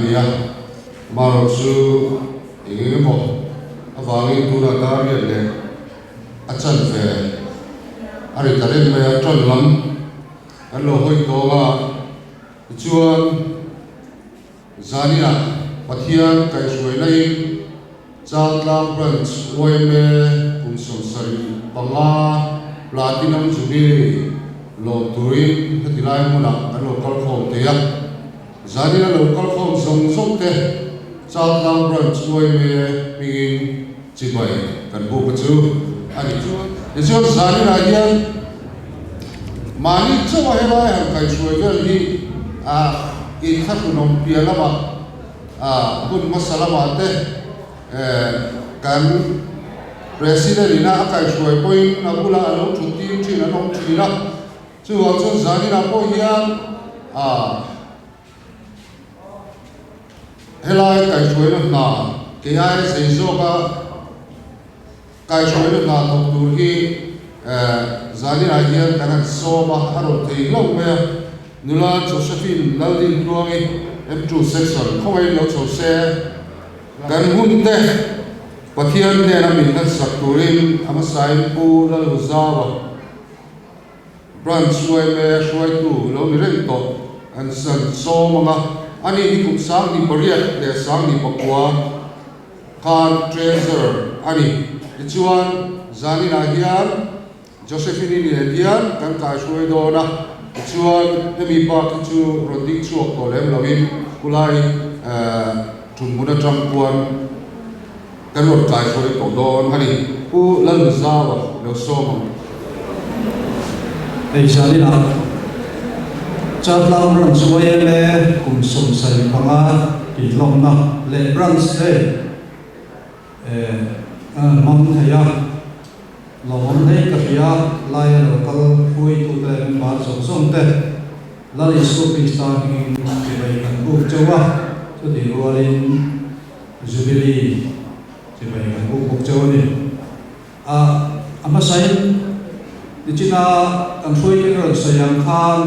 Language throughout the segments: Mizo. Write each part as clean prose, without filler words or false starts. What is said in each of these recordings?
ni a, amaherawhchu eng eng emaw avangin tunah dar riat leh a chanve a ri ta reng mai a, tan lam kan lo hawi tawng a, tichuan zaninah Pathian kaihhruaina in Chaltlang Branch yma kum 75 Platinum Jubilee lawm turin heti lai hmunah kan lo kal khawm thei a. Zanin a lo kal khawm zawng zawng te Chaltlang Branch yma hmingin chibai kan buk a chu a ni. Tichuan zaninah hian mahni chauha helai han kaihhruai vel hi a inthlahrunawm piah lamah A hun hmasa lamah te kan President ina a kaihhruai pawhin a bulah a lo thut tir thin an awm thin a, chuvang chuan zaninah pawh hian a helai kaihhruaina hna kei aia zei zawka kaihhruaina hna thawk tur hi zaninah hian kan han sawm a, a rawn thei hlauh mai a. Nula Josephine Laldintluangi, M2 Section, khawngaihin lo chho se, kan hun te Pathian hnena min hlatsak turin a hmasain Pu Lalhuzawa, Branch yma hruaitu lo ni reng tawh an san sawm ang a, ani hi kum 2008 leh 2009 khan Treasurer a ni. Tichuan, zaninah hian Josephine-i nen hian kan kaihruai dawn a, tichuan hemi bak hi chu rawn ding chhuak tawh lem loin khulai ṭhumhmun aṭang khuan kan rawn kaihruai tawh dawn a ni. Pu Lalnuzawa lo sawm ang. Hei zaninah Chaltlang Branch yma kum 75 tih hlawmna leh Branch te hmang thei a. Lawmawm hle ka hria, laia lo kal hruaitute leh member zawng zawng te Lal Isua Krista hmingin chibai kan buk chauh a, chutih rualin Jubilee chibai kan buk bawk chauh a ni. A a hmasain nichina kan hruaitute rawn sawi ang khan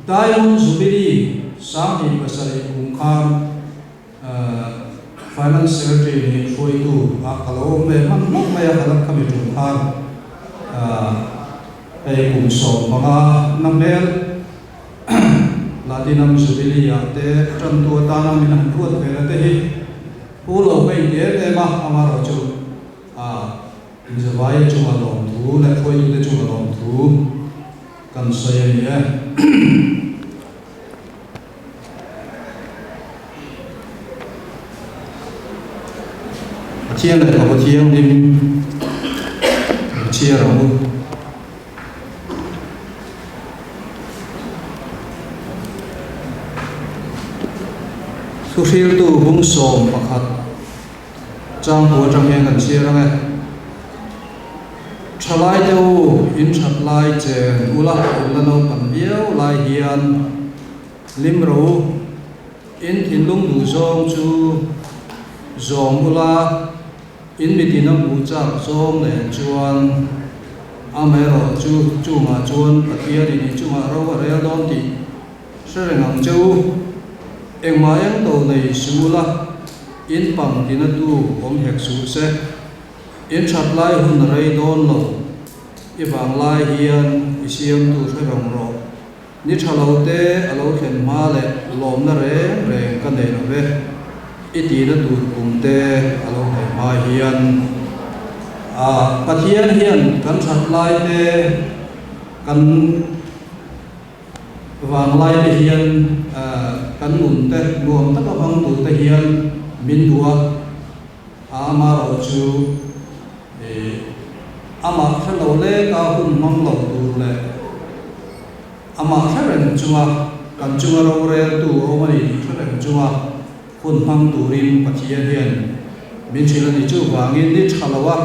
Diamond Jubilee 2007 kum khan Finance Secretary nih hruaitu ah ka lo awm ve hman hlauh mai a, ka la khami tum khan hei kum 15 na hmel Platinum Jubilee ah te tantu atana min han ruat ve la te hi pu lo ka inti em em a, amaherawhchu inzavaia chunga lawmthu leh hruaitute chunga lawmthu kan sawi a ni e. Pathian lehkhabu thianghlim kan chhiar ang u. Thuhriltu bung 11 changtu atang hian kan chhiar ang e. Thalai te u, in that lai chen ula in la naupan viau lai hian Hlim rawh u, in thinlung duh zawng chu zawm ula, in mitin a hmuh chak zawng nen chuan amaherawh chu chungah chuan Pathianin in chungah ro a rel dawn tih hre reng ang che u. Engmah eng to nei suh ula, in pang tina tu awm hek suh se, in that lai hun a rei dawn lo, i vang lai hian i siamtu hre reng rawh. Ni tha lo te a lo thlen hma leh lawmna reng reng ka nei lo ve, i tihna tur kum te a lo hnaih hma hian. A Pathian hian kan that lai te, kan vanglai te hian kan nun te nuam taka hmang tur te hian min duh a, a amaherawh chu amah hre lo leka hun hmang lo tur leh amah hre reng chunga kan chunga roreltu a awm a ni tih hre reng chunga hun hmang turin Pathian hian min hrilh a ni. Chuvangin ni tha lo a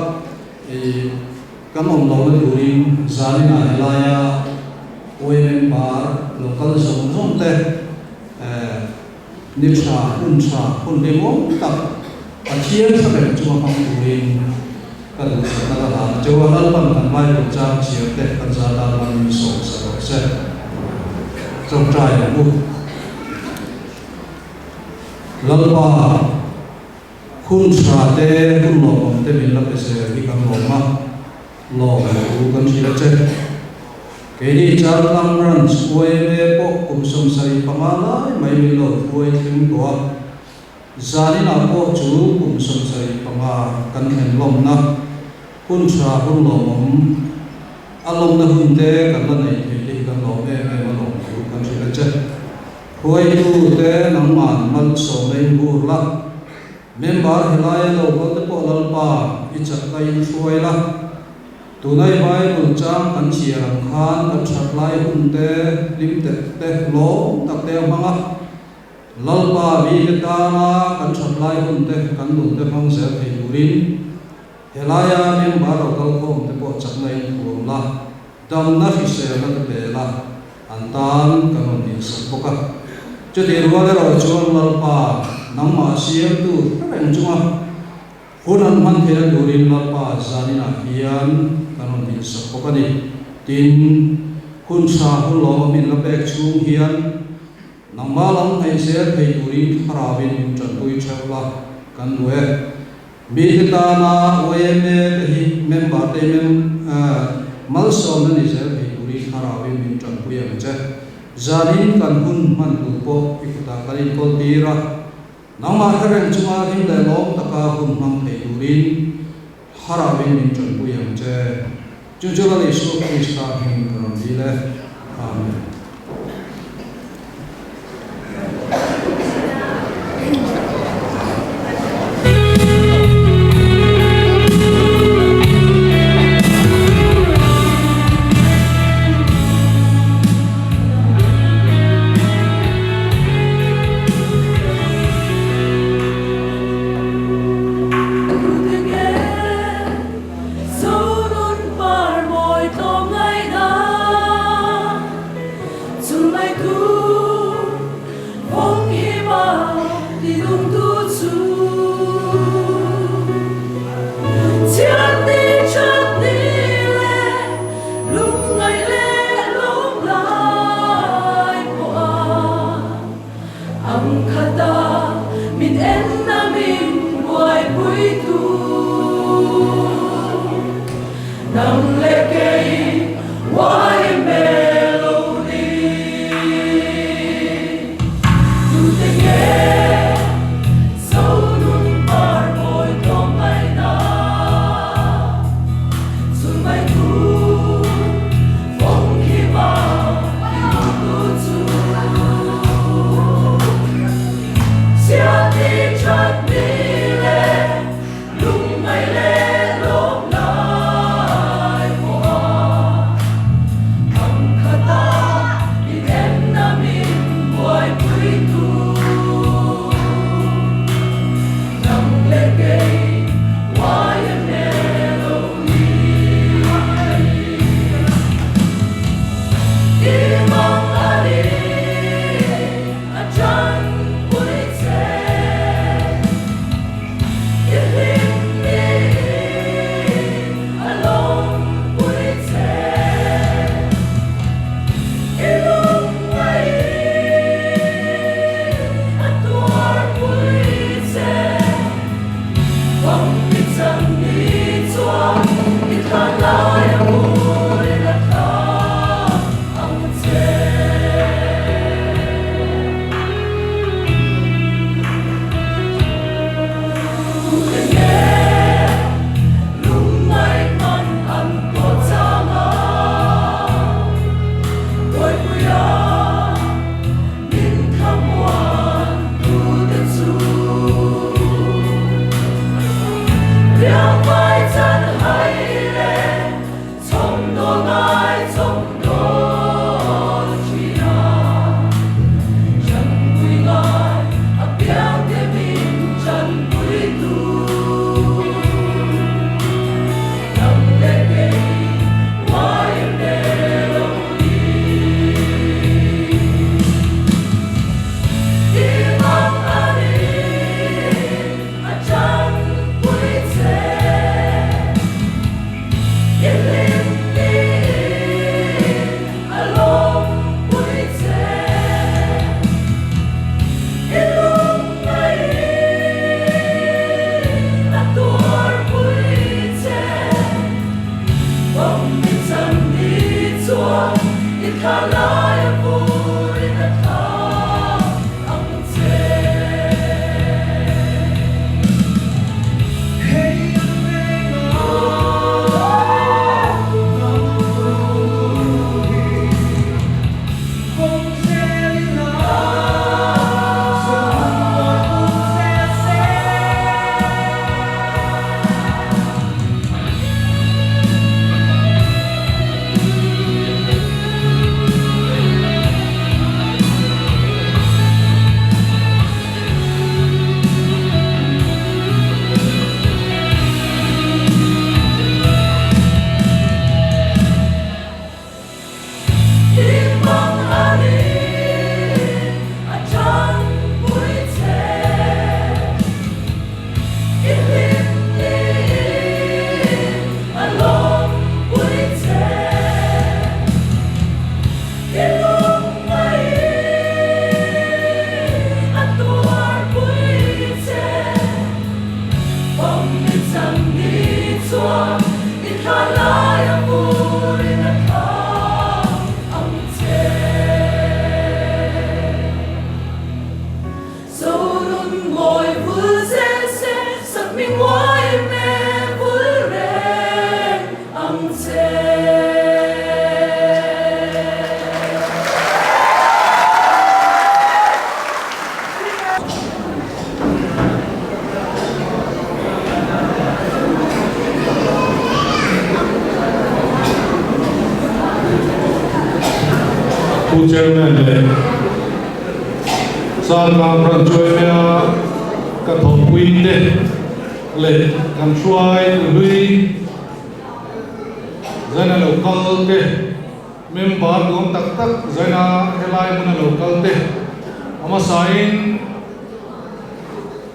kan awm lohna turin zaninah helaia YMM bar lo kal zawng zawng te Ni tha, hun tha, hun limawm tak Pathian hre reng chunga hmang turin ka duhsakna ka hlan a cheu a, Lalpan kan Bible chang chhiar te kan za tan man min sawm sa rawh se. Tawngtai ang u. Lalpa, hun tha te, hun lawmawm te min la pe zel hi kan lawm a, lawm thu kan hrilh a che. Keini Chaltlang Branch YMA pawh kum 75 lai mai min lo hruai thleng tawh a, zaninah pawh chu kum 75 kan thlen lawmna hun tha hun lawmawm a lawmna hun te kan la nei thei te hi kan lawm em em a lawm thu kan hrilh a che. Hruaitu te nangman malsawmna in bur la, member helaia lo kal te pawh Lalpa i chakna in hruai la, tunai Bible chang kan chhiar ang khan kan that lai hun te hlim te te lawm tak te a hmang a, Lalpa mite tana kan that lai hun te kan nun te hmang zel thei turin helaia member lo kal khawm te pawh chakna in thuam la. Damna hriselna te pe la, an tan kan rawn dihsak bawk a. Chutih rual erawh chuan Lalpa, nangmah siamtu hre reng chunga hun an hman theihna turin Lalpa zaninah hian kan rawn dihsak bawk a ni. Tin, hun tha hun lawma min la pek chhung hian nangmah lam hnaih zel thei turin thlarauin min tanpui theuh la kan duh e. Mite tana yma te hi member te mem malsawmna ni zel thei turin thlarauin min tanpui ang che. Zanin kan hun hman tur pawh i kutah kan inkawl tir a, nangmah hre reng chunga hlim leh lawm taka hun hmang thei turin thlarauin min tanpui ang che. Chu chu Lal Isua Krista hming ka rawn dil e. Amen. Pu Chairman leh Chaltlang Branch Uaimea ka thawhpui te leh kan hruai hlui zaina lo kal te Member duang tak tak zaina helai hmuna lo kal te a hmasain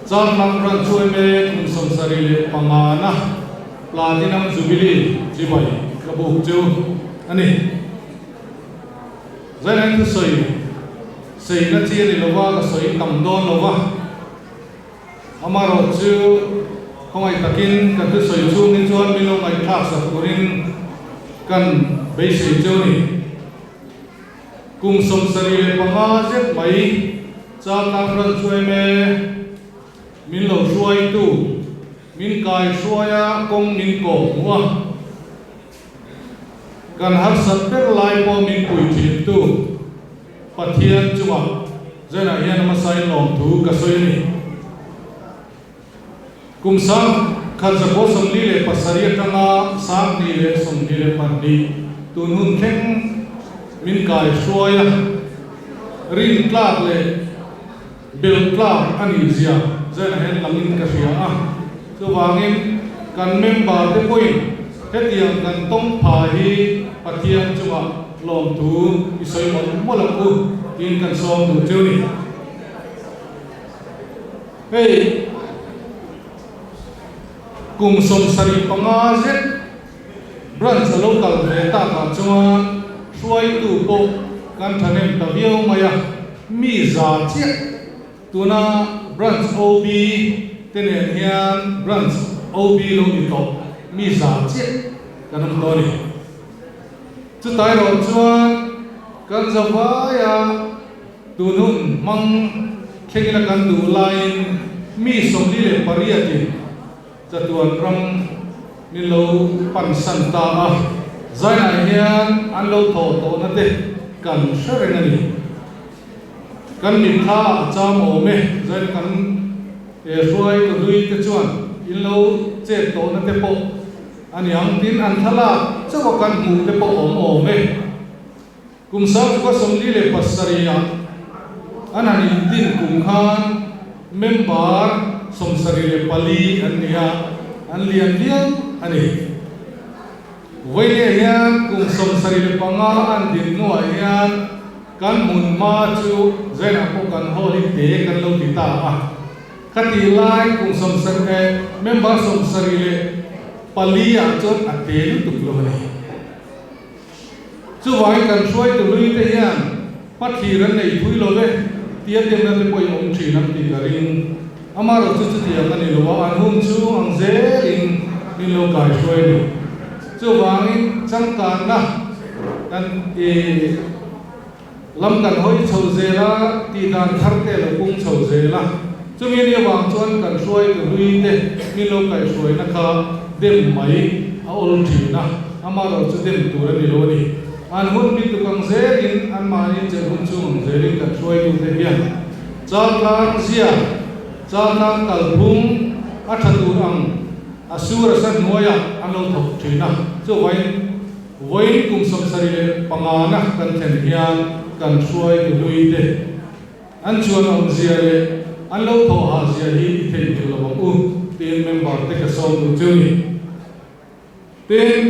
Chaltlang Branch Uaime kum 75 na Platinum Jubilee chibai ka buk chu a ni. Zaina in thusawi seina chi a ni lova ka sawi tam dawn lova. Amaherawh chu khawngaih takin kan thusawi chhungin chuan min lo ngaihthlak sak turin kan beisei cheu ni. Kum 75 zet mai Chaltlang Branch yma min lo hruaitu, min kaihruaia kawng min kawh hmuh a, kan harsat ber lai pawh min pui thintu Pathian chungah Zainah hian a hmasain lawmthu ka sawi a ni. Kum 1947 atanga 2022 tun hun thleng min kai hruai a, rin tlak leh bel tlak a nih zia Zainah hian langin ka hria a. Chuvangin kan member te pawhin hetiang kan tawng pha hi Pathian chungah Lawmthu i sawi mawlh mawlh ang u tiin kan sawm duh cheu ni. Hei kum 75 zet branch a lo kal ve takah chuan hruaitu pawh kan thahnem ta viau mai a, mi za chiah tuna branch OB te nen hian branch OB lo ni tawh mi za chiah kan awm tawh a ni. Chutai erawh chuan kan zavaia tun hun hmang thlengin a kan duh laiin mi 48 in chatuan ram min lo pansan ta a, zainah hian an lo thawh tawhna te kan hre reng a ni. Kan mitthla a cham awm e, zaina kan hruai tu hlui te chuan in lo chet tawhna te pawh A ni ang, tin an thlalak chauh a kan hmuh te pawh awm awm e. Kum 1947 ah an han intin kum khan member 74 an ni a, an lian viau a ni. Vawinia hian kum 75 an din hnuah hian kan hmun hma chu Zainah pawh kan hawl hi te kan lo ti ta a. Ka tih lai kum 70 eh member 74 ah chuan a te lutuk lo a ni. Chuvangin kan hruaitu hlui te hian hmathlir an nei thui lo ve tia demna te pawh i awm thin ang tih ka ring. Amaherawh chu chutiang a ni lo a, an hun chhung ang zelin min lo kaihruai a ni. Chuvangin changkanna kan ih. Lam kan hawi chho zel a, tih dan thar te lo pung chho zel a. Chumi ni avang chuan kan hruaitu hlui te min lo kaihhruaina kha dem mai a awl thin a, amaherawh chu dem tur a ni lo a ni. An hun bi tuk ang zelin anmahni chelh hun chhung ang zelin kan hruaitu te hian Chaltlang zia, Chaltlang kalphung a tha tur ang a sur a sa hnuaiah an lo thawk thin a, chuvangin Vawiin kum 75 na kan thlen hian kan hruaitu hlui te an chuan awmzia leh an lo thawh hah zia hi i theihnghilh lo ang u tiin member te ka sawm duh chu ni. Tin,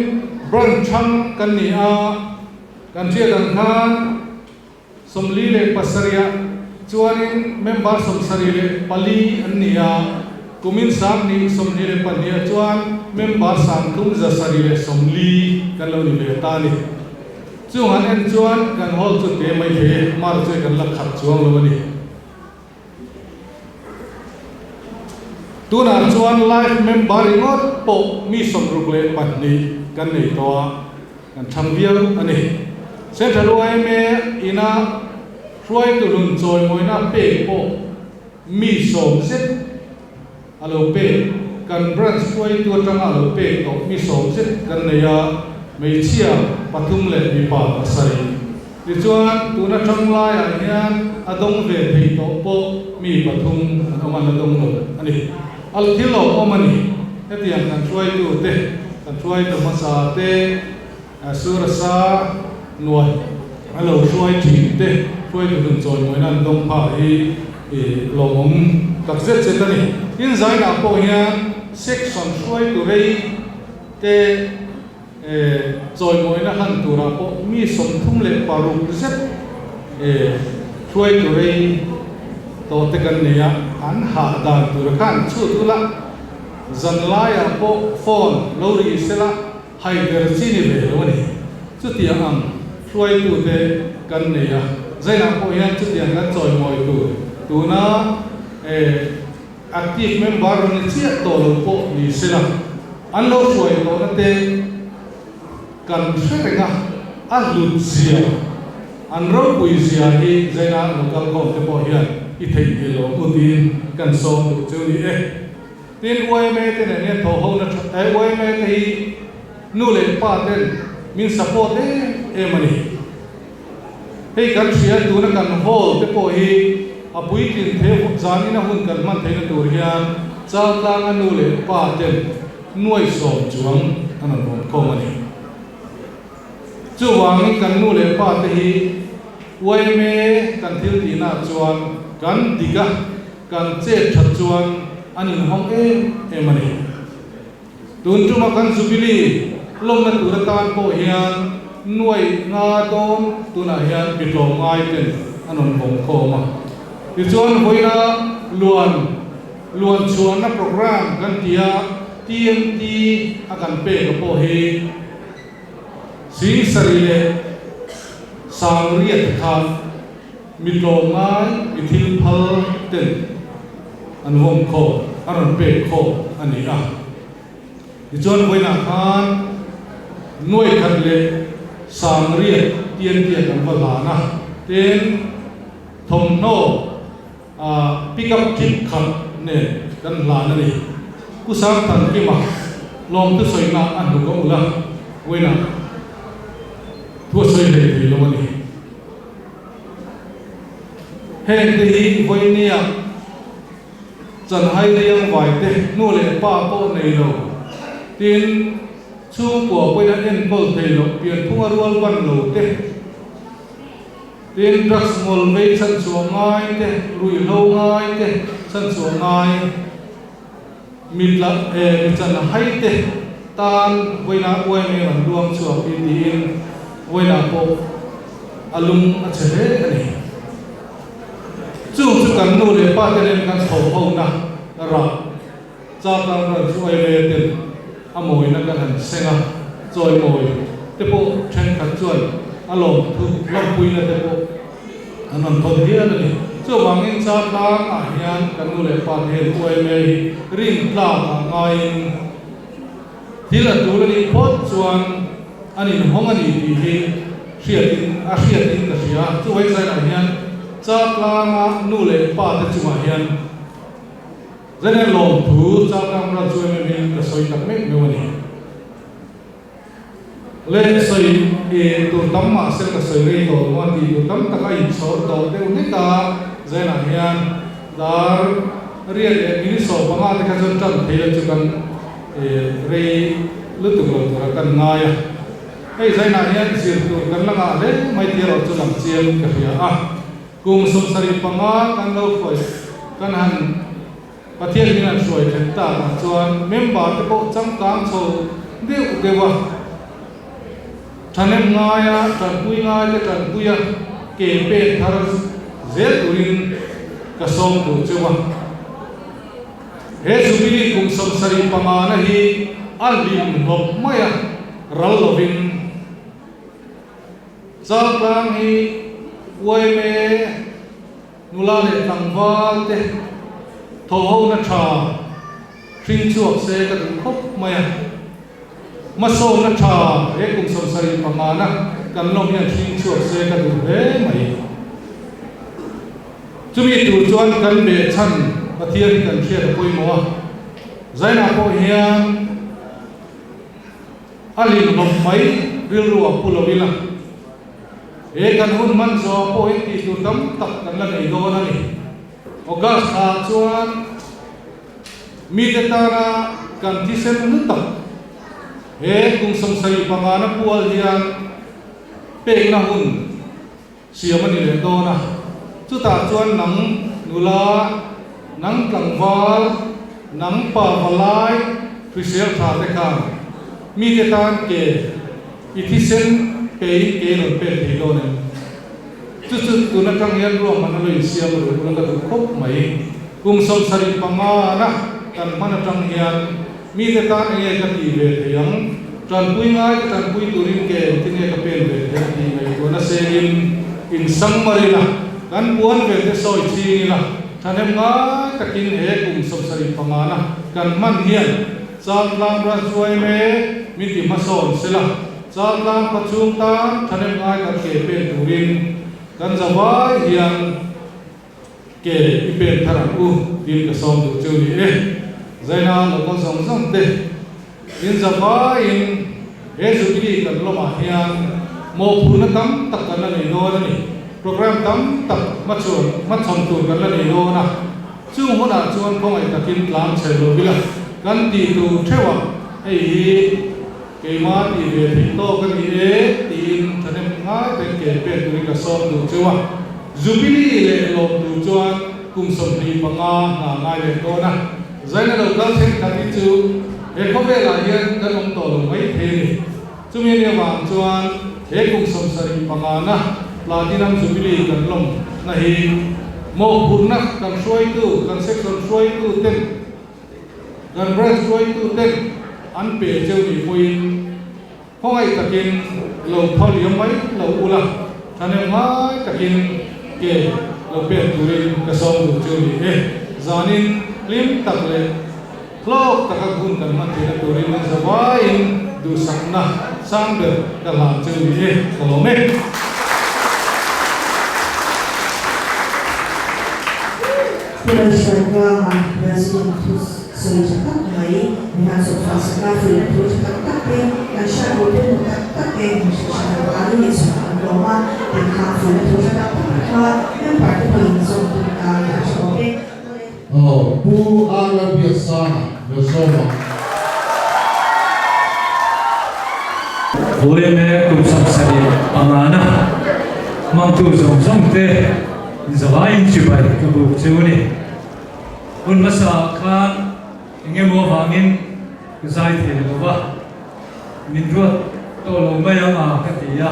branch hrang kan ni a, kan hriat ang khan 47 ah chuanin member 74 an ni a, kumin 2022 ah chuan member 3,640 kan lo ni ve ta a ni. Chung han en chuan kan hall chu te mai thei e, mar chu kan la khat chuang lo a ni. Tunah chuan life member ringawt pawh mi 62. kan nei tawh a, kan chhang viau a ni. Central yma ina hruaitu hlun chawimawina pek pawh mi sawm zet a lo pek, kan branch hruaitu atanga a lo pek tawh mi sawm zet kan nei a, hmeichhia pathum leh mipa pasarih. Tichuan, tuna tang laiah hian a dawng ve thei tawh pawh mi pathum an awm a, la dawng lo a ni. A thil lo awm a ni. Hetiang kan hruaitu te, kan hruaitu hmasa te, Surasa nuai a lo hruai thin te, hruaitu hlun chawimawina an dawng phah hi lawmawm tak zet zet a ni. Tin, zainah pawh hian section hruaitu rei te, Chawimawina hlan turah pawh mi 36 zet hruaitu rei tawh te kan nei a, an hah dan tur khan chhut ula, zanlaiah pawh phone lo ri sela haider chi ni ve lo a ni. Chutiang ang hruaitu te kan nei a, zainah pawh hian chutiang kan chawimawi tur tuna Active member rawn ni chiah tawh lo pawh ni sela, an lo hruai tawhna te kan hre reng a, a hlut zia, an ropui zia hi Zaina local khawm te pawh hian i theihnghilh lo ang u tiin kan sawm duh chu ni e. Tin, yma te nen hian thawh ho na tha e, yma te hi nu leh pa ten min support em em a ni. Hei kan hria tuna kan hall te pawh hi a puitlin thei zanin a hun kan hman theihna tur hian Chaltlanga nu leh pa ten nuai sawm chuang an rawn awm khawm a ni. Chuvangin kan nu leh pa te hi yma kan thil tihna chuan kan dik a, kan chet that chuan an inhawng em em a ni. Tun tuma kan Jubilee lawmna tur atan pawh hian nuai nga dawn tunah hian mi tlawmngai ten an rawn vawng khawm a. Tichuan vawiina luan luan chhuahna program kan ti a, TMT a kan pek a pawh hi sing sarih leh sangriat kha mi tlawmngai mi thil phal ten an vawm khawm, a rawn pek khawm a ni a. Tichuan vawiinah khan nuai khat leh sangriat tian tian an va hlan a, tin thawmhnaw pick up trip khat nen kan hlan a ni. Pu Sangthankima lawmthu sawina a hnuk a ulh a, vawiinah thu a sawi hlei thei lo a ni. Heng te hi vawinia chanhai riang vai te nu leh pa pawh nei lo, tin chhungkua pawhin an enkawl thei loh pianphunga rual ban lo te, tin drugs ngawl vei chhanchhuah ngai te, ruihhlo ngai te chhanchhuah ngai, mi tla mi chanhai te tan vawiina uaime an luang chhuak hi tiin vawiinah pawh a lung a chhe hle a ni. Chung chu kan nu leh pa te nen kan chho ho na rah Chaltlang ran chu uaime ten a mawina kan han seng a, chawimawi te pawh thenkhat chuan a lawmthu lawmpuina te pawh An rawn thawn hial a ni. Chuvangin Chaltlang ah hian kan nu leh pa te hian UMA hi rin tlak ah ngaiin thil a tul a nih phawt chuan an inhawng a ni tih hi hriatin a hriatin ka hria. Chuvangin Zainah hian Chaltlang ah nu leh pa te chungah hian Zainah lawmthu Chaltlang branch UMA in ka sawi tak mek meuh a ni. Le sawi i tur tam mah se ka sawi rei tawh lo a tih tur tam tak a inchhawr tawh deuh hlek a, Zainah hian dar riat leh minute 15 te kha chuan tan thei la chu kan rei lutuk lo tura kan ngai a. Hei Zainah hian zir tur kan la ngah hle mai tih erawh chu lang chiang ka hria a, kum 75 kan lo hruai kan han Pathian min an hruai then tak ah chuan member te pawh changkang chho deuh deuh a, thahnem ngai a, tanpui ngai te tanpui a, ke pen thar zel turin ka sawm duh cheu a. He Jubilee kum 75 na hi a hlim hlawp mai a, ral lovin Chaltlang hi yma Nula leh tlangval te thawhhona tha hring chhuak se ka duh khawp mai a. Hmasawnna tha he kum 75 na kan lawm hian hring chhuak se ka duh hle mai. Chumi tur chuan kan behchhan Pathian hi kan hriat a pawimawh a, Zainah pawh hian a hlimhlawp mai rilru a pu lo ila, he kan hun hman zawh pawh hi tih tur tam tak kan la nei dawn a ni. August thla chuan mite tana kan thisen hlu tak he kum 75 na pual hian pekna hun siam a ni leh dawn a, chutah chuan nang nula, nang tlangval, nang pa valai hrisel tha te khan mite tan ke i thisen pein ke rawn pek thei dawn em? Chu chu tun atang hian ruahman a lo insiam a duh ka duh khawp mai. Kum 75 na kan hman atang hian mite tan enge ka tih ve thei ang? Tanpui ngai ka tanpui turin ke engtin nge ka pen ve theih tih ngaihtuahna sengin insang mar ila, kan puan ve te sawi ching ila, thahnem ngai takin he kum 75 na kan hman hian Chaltlang branch yma min ti hmasawn sela, Chaltlang khawchhung tan thahnem ngai kan ke pen turin kan zavai hian ke i pen thar ang u tiin ka sawm duh chu ni e. Zaina local zawng zawng te in zavaiin he Jubilee kan lawmah hian mawhphurhna tam tak kan la nei dawn a ni. Programme tam tak hmachhuan hmachhawn tur kan la nei dawn a. Chung hunah chuan khawngaih takin tlang chhe lo ila kan tih tur theuh a, hei hi keimah tih ve theih tawk a ni e tiin thahnem ngai ten ke pen turin ka sawm duh cheu a. Jubilee leh lawm tur chuan kum 25 hna ngai leh dawn a, zaina lo kal thenkhat hi chu he khawvelah hian kan awm tawh lo mai thei a ni. Chumi ania vang chuan he kum 75 na Platinum Jubilee kan lawm na hi mawhphurhna kan hruaitu, kan section hruaitu ten, kan branch hruaitu ten an pe cheu nih pawhin khawngaih takin lo phal liam mai lo ula, thahnem ngai takin ke lo pen turin ka sawm duh cheu ni e. Zanin hlim tak leh hlawk taka hun kan hman theihna turin an zavaiin duhsakna sang ber ka hlan cheu ni e, ka lawm e. Pu Lalhruaitluanga President thu sawi tha tak mai min han sawhchhuah sak a, fuihna thu tha tak tak te, kan hriat tur pawimawh tak tak te min hrilh hran a vangin min chhuah an lawm a, tikha fuihna thu tha tak tak te kha member te pawhin zawm tum tan a tha awm e. Aw, Pu R Lalbiaksanga, Melsawma. Yma kum 75 na hmangtu zawng zawng te zavaiin chibai ka buk chu a ni. Hun hmasa ah khan eng emaw avangin ka zai thei lo va, min ruat tawh lo mai ang a ka ti a,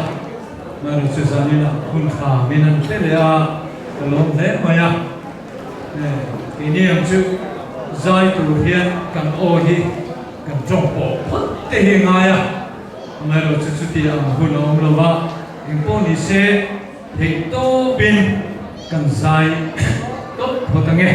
amaherawhchu chu zanin ah hun tha min han tle leh a, ka lawm hle mai a. Keini ang chu zai tur hian kan aw hi kan tawng pawh phawt te hi a ngai a, amaherawhchu chu chuti ang hun a awm lo va, engpawh ni se theih tawpin kan zai tawp phawt ang e.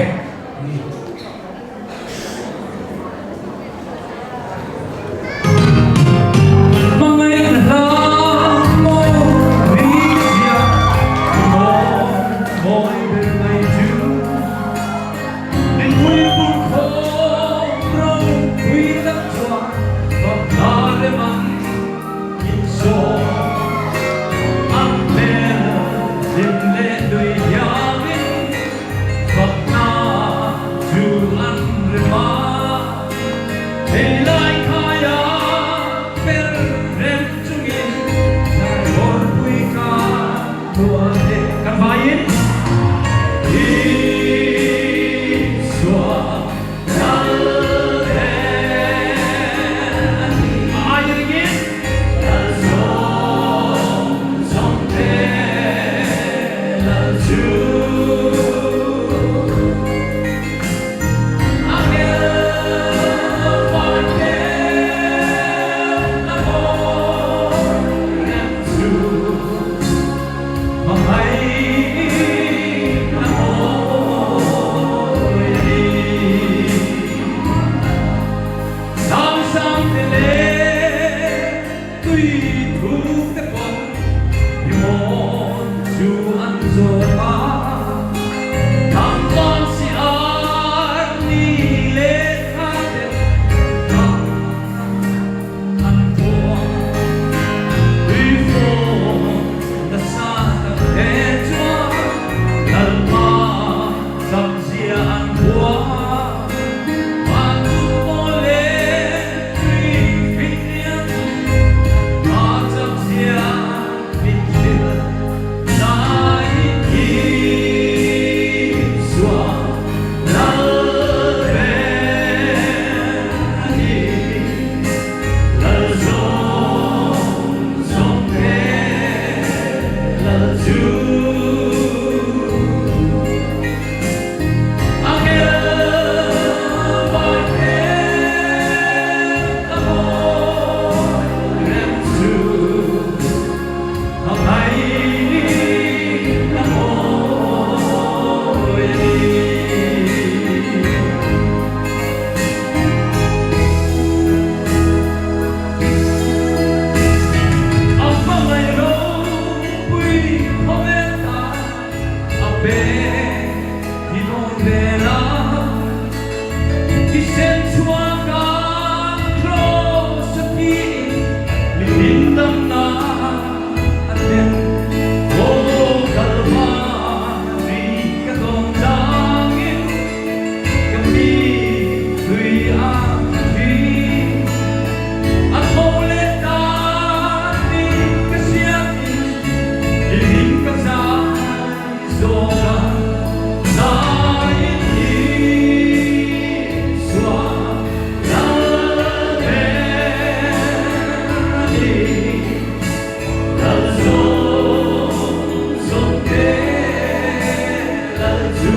tui thuk te pawn rimawn chu an zawt a, Thangvan si ar ni leh thla ten thang an puang. Tui fawn nasa tak he chuan Lalpa Chakzia an hua. Van tut maw le tui fitlian a chakzia min hrilh zai Isua lal ber a ni. Lal zawng zawng te lal chu. A pe hi dawn vel a, thisen chhuak a Kraws a thiin mi hlimdamna a thlen. Aw Kalvari ka dawn changin ka mi tui a tla thin. A tho leh ta tih ka hriatin i hming ka zai zawk a, zai Isua lal ber a ni. Lal zawng zawng te lal chu.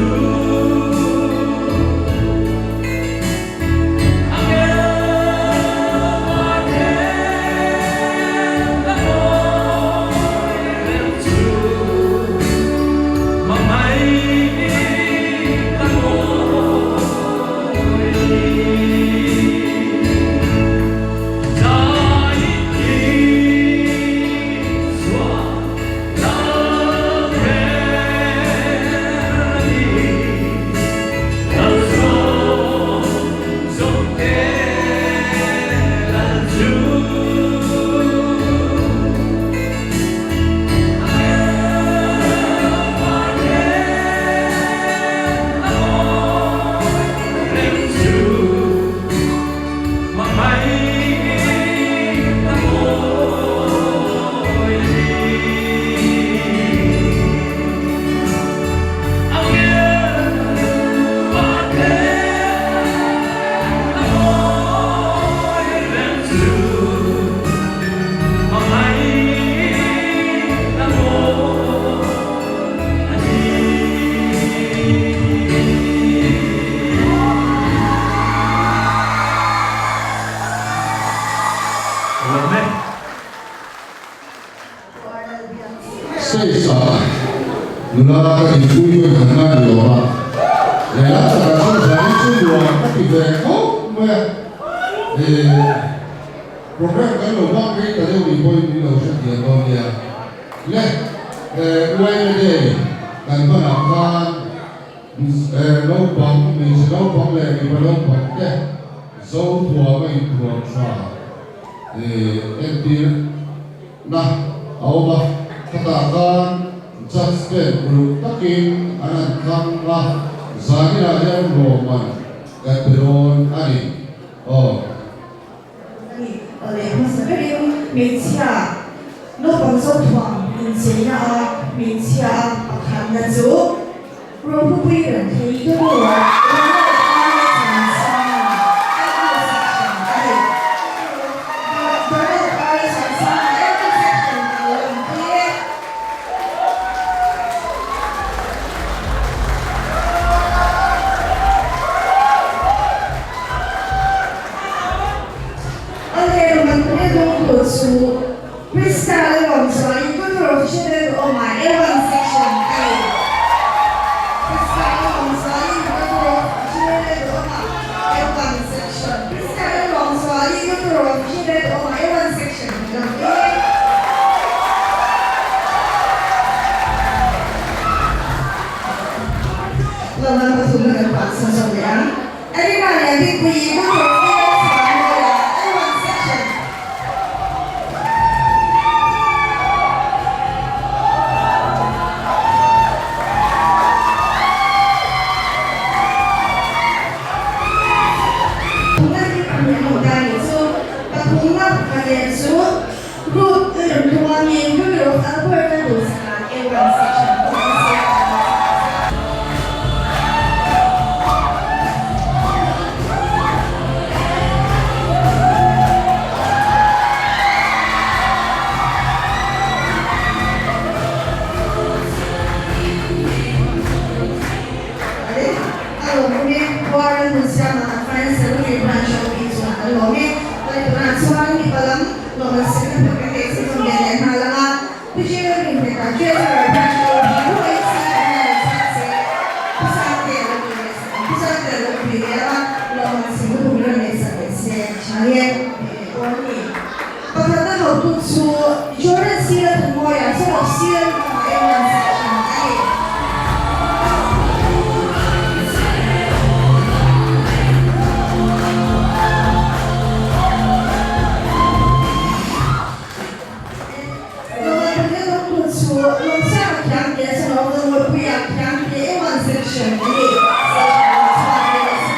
Stage ah nula ka inpui vawi khat na ni awm a, lehlam takah chuan zanin chu nuam ka ti ve khawp mai a, ih program kan lo hmang rei ta deuh ni pawhin min lo hrethiam dawn nia. Le uaina day kan hmanah khan naupang, hmeichhe naupang leh mipa naupang te zo thuam a inthuam tha entir na a awm a, khatah khan judge ten uluk takin an han thlang a, zaninah hian rawhman kan pe dawn a ni. Aw. A ni, aw leh hmasa berin hmeichhia naupang Zothuam incheina a hmeichhia a pakhatna chu Rohupui Remthei te nu Ronald Arla Chansanga L2 Section a ni. Ronald Arla Chansanga L2 Section kan lo awmpui e. A lem kan hre dawn tur chu Priska Lalawm chuan Tutor Official awmah A1 Section a nei. Priska Lalawm chuan Tutor. Ruth Lalremtluangi, Bureau of Alberta Duhsaka, A1 Section pawh an siam a ni. A lawmawm e, Warren Hmunsiama kan Finance Secretary Branch OP chuan an lawm e. Tlai tunah chuan mipa lam lawm an semna phek kan neih chhunzawm ve leh nghal ang a. Pu Jeremy Hmeka, Treasurer Branch OP, UHC an la lo chak che. Pu Sangte a lo pui leh sak ang. Pu Sangte a lo pui leh ang a, lawm an sem lutuk rawn neih sak leh se a tha e. Tih leh dawn a ni. Pakhatna hotu chu Jordan Sila Thangmawia, son of Sila Lukama A1 Section a ni. Lawma Thangte hotu chu Lawmsanga Khiangte, son of Lawngawlpuia Khiangte A1 Section a ni. Section lo chhuak ve leh se.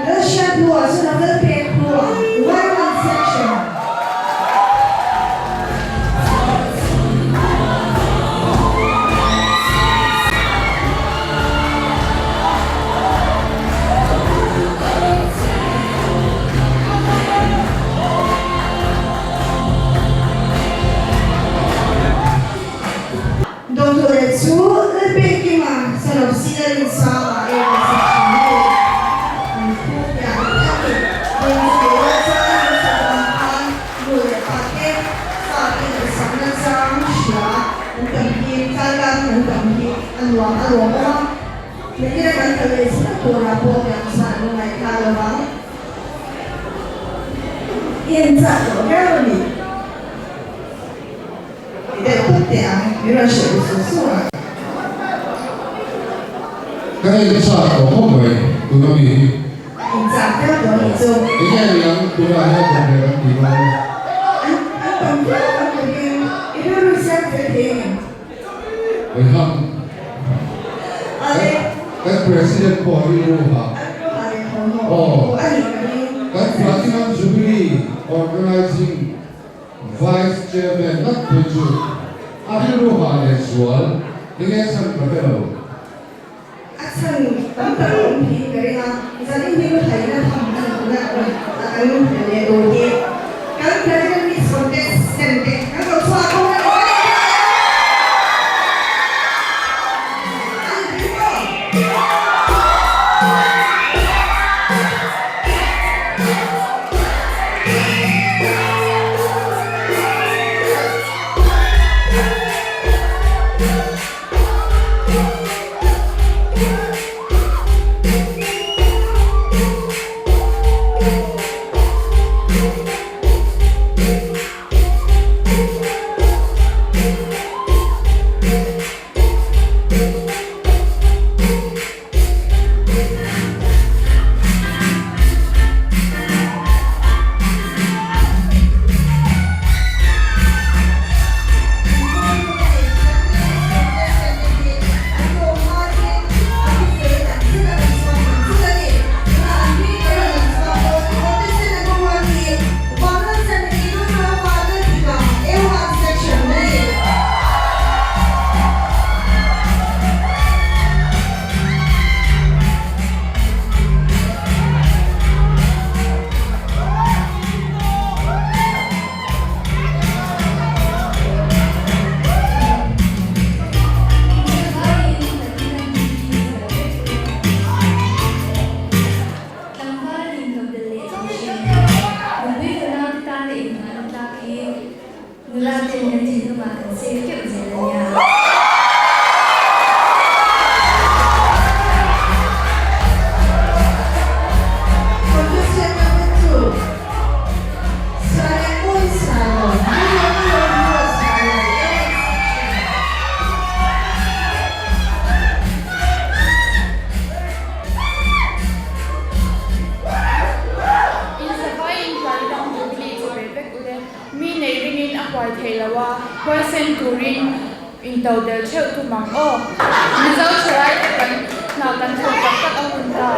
Russia hnuah chuan a kal pek hnuah Y1 section. Dawtawleh chu Lalpekima son of Sina Rinsanga A1 section a ni. An phu piah hle a ni. Dawtawleh rual chuan an sawi ang khan nu leh pa te fa te ngaihsakna chang hria an tam hi, tlailam an tam hi a nuam a lawm awm a. Nakina kan kal leh zia turah pawh tiang chuan an la ngaihthla lo vang. In chak tawh viau a ni. Ti deuh phawt teh ang, min rawn hrilh ru su su a. Ka en chak tawh khawp mai tuna mi hi. A in chak viau tawh anih chu. Enge ni ang tunah hian rawn leh kan tih dawn e. An an tam viau ang ka ring, i rilru siam fel thei a ngem? Eng ang? Ale. Kan President pawh hi rilru ha. An rilru ha leh tho maw? Aw anih ka ring. Kan Platinum Jubilee Organizing Vice Chairman ngat phei chu a rilru ha leh zual enge chhan ka hre lo. A chhan tam tak a awm theiin ka ring a, zanin hi luhaina tham a ni tuna rawn a kan hmu leh dawn hi. Kan President Miss Contest sem te kan lo chhuak dawn a ni mai a. A ni thei maw? huai theih lo a, huaisen turin intodelh theuh tum ang aw. Mizo thalai te kan hna kan thawh tak tak a hun ta.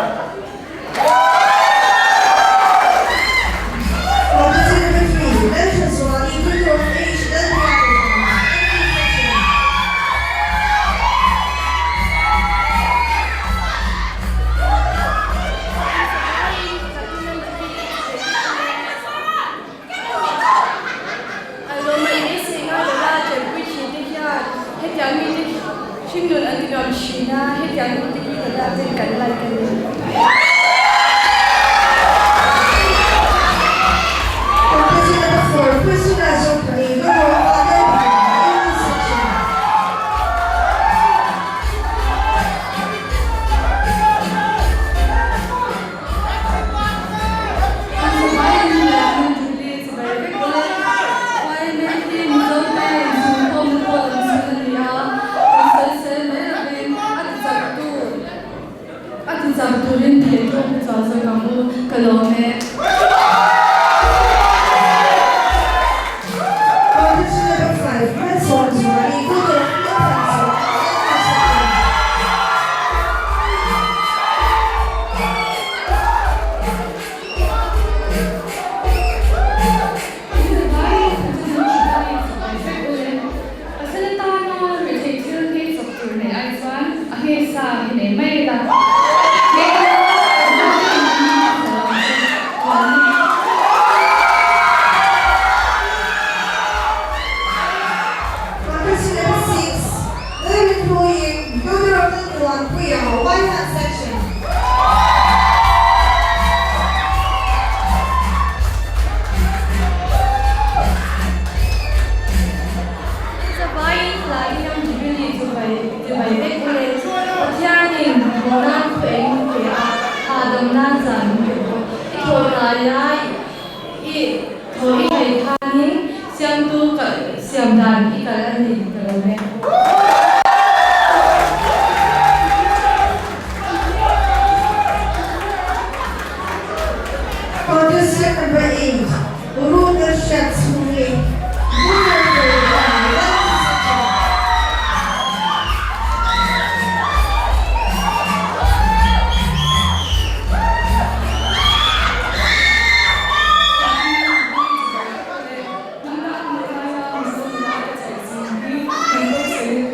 Competition number 4, Christina Zopani, daughter of Adel English section. Competition number 5, Malsawm Zuali, daughter of Lalthanzua, English section. Competition number 6, Lalrinpuii, daughter of Lalmuanpuia, White Hat section. Contestant number 8, Ruth Lalhriatchhungi, daughter of Lalmuana, English section.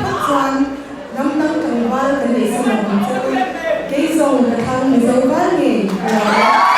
phawt chuan hnam dang tlangval kan neih sa lo ang chu. Kei zawng ka thlang Mizo val ngei ka lo.